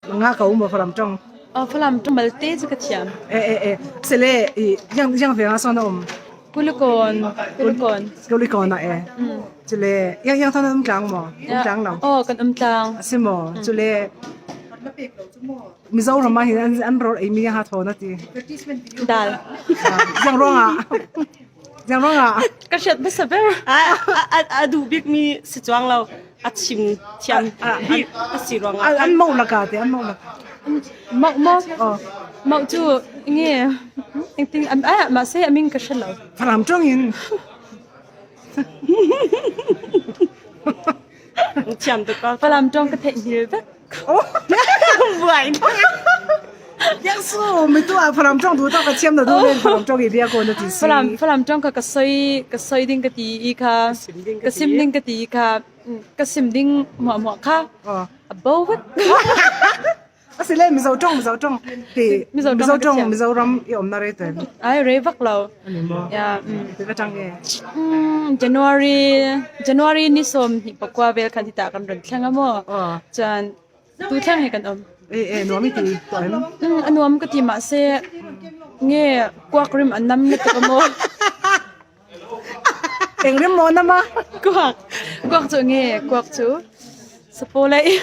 Nga ko mo Falam tong. Oh, Falam tong malte chu ka thiam. E e e. Sele i yang yang ve nga son um. Kulikon, kulikon. Kulikon na e. Chule yang yang thon um tlang mo. Um tlang lo. Oh, kan um tlang. Asimo, chule Mizoram ah hin an an rawl ei mi ha thaw na ti. Dal. Yang ruang ah. Yang ruang ah. Ka hriat hmasa ber. A a a duh bik mi si chuang lo. A chim thiam bik a si ruang ah. An mo laka te an mo laka. Mau mo. Mau cu nge engtin an a ma se aming ka hre lo. Falam tong in. Thiam tuk ko. Falam tong ka theih hngil vek. Buai. Yang su mi tu ah Falam tong du to ka thiam na du len Falam tong i bia ko na ti si. Falam Falam tong ka ka soi ka soi ding ka ti i kha ka sim ding ka ti i kha ka sim ding muah muah kha a bo vek. Asile Mizo tong Mizo tong ti Mizo tong Mizo ka tong thiam. Mizoram i om na re ten. Ai re vak lo. Ani mo. Ya. Mm. Ti ka tang e. Mm, January January ni som hi pakwa vel khan hita kan ron thleng amo. Oh. Chuan tu thleng he kan om. E e nuam i ti to em. Mm, anuam ka ti ma se nge kuak rim anam na to mo. Eng rim mo na ma. Kuak kuak chu nge kuak chu. Sapo lai.